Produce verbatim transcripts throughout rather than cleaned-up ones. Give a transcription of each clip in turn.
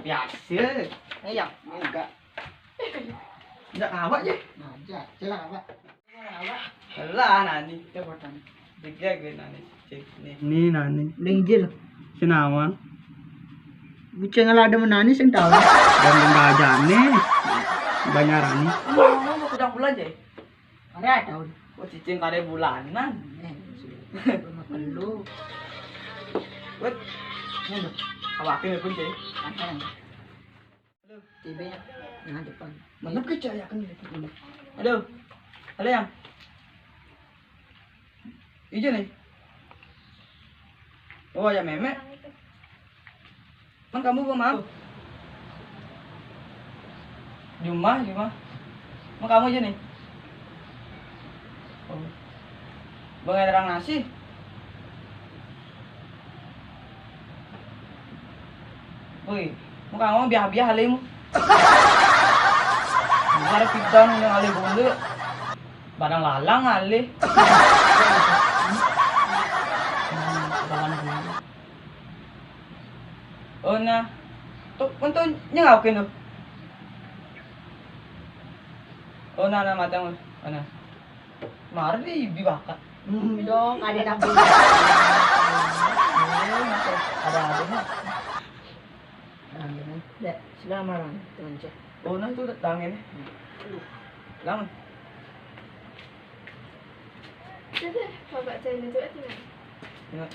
Biasa. Ayo, enggak. Enggak kawak je. Aja, jelas kawak. Lah, nani. Coba tanya. Tiga gue nani. Cek nih. Ni nani. Linggir. Sinawa. Buceng lah ada menani sing tahu. Dan bajane. Banyaran ni. Ngomong mau kudang bulan je. Ada tahun. Oh, cicing kare bulanan. Eh, sudah. Belum perlu. Wet. Ini loh. Awakin pun je. Apa? Tiba ya. Nah, depan. Mana kecaya kan gitu. Halo. Halo, Yang. Ijo nih. Oh, ya, Meme. Man kamu ke mana? Di rumah, di rumah. Man kamu aja nih. Oh. Bang ada orang nasi. Woi, muka kamu biah-biah alemu. Bukan piton yang alih bulu. Badang lalang alih. Badan bulu. Oh, nah. Tuh, pun tuh nyengaukin tuh. Oh, nah, nah, matang. Oh, nah. Mari dibakat. Hmm, dong, ada yang ada ada. Nah, ini. Dek, sila marang, teman cek. Oh, nah, tuh tangan ini. Tangan. Sudah, Bapak Jain itu aja. Ya.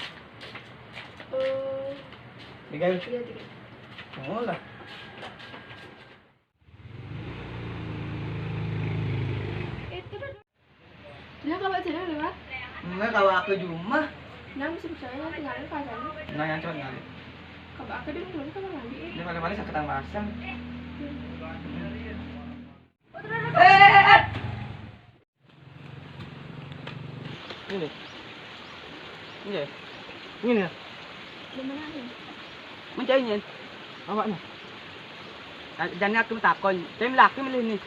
Oh. Tiga. Iya, tiga. Oh, lah. Itu kan. Nah, kalau jalan lewat. Enggak, kalau aku di rumah. Nah, mesti percaya, tinggalin pasangan. Enggak, yang cowok nyari. Kalau aku di rumah, kalau mandi. Ini paling-paling sakitan pasang. Eh, eh, eh, eh. Ini. Ini. Ini ya. Di mana nih? Mencainya. Awaknya. Jangan aku takon. Saya laki milih nih.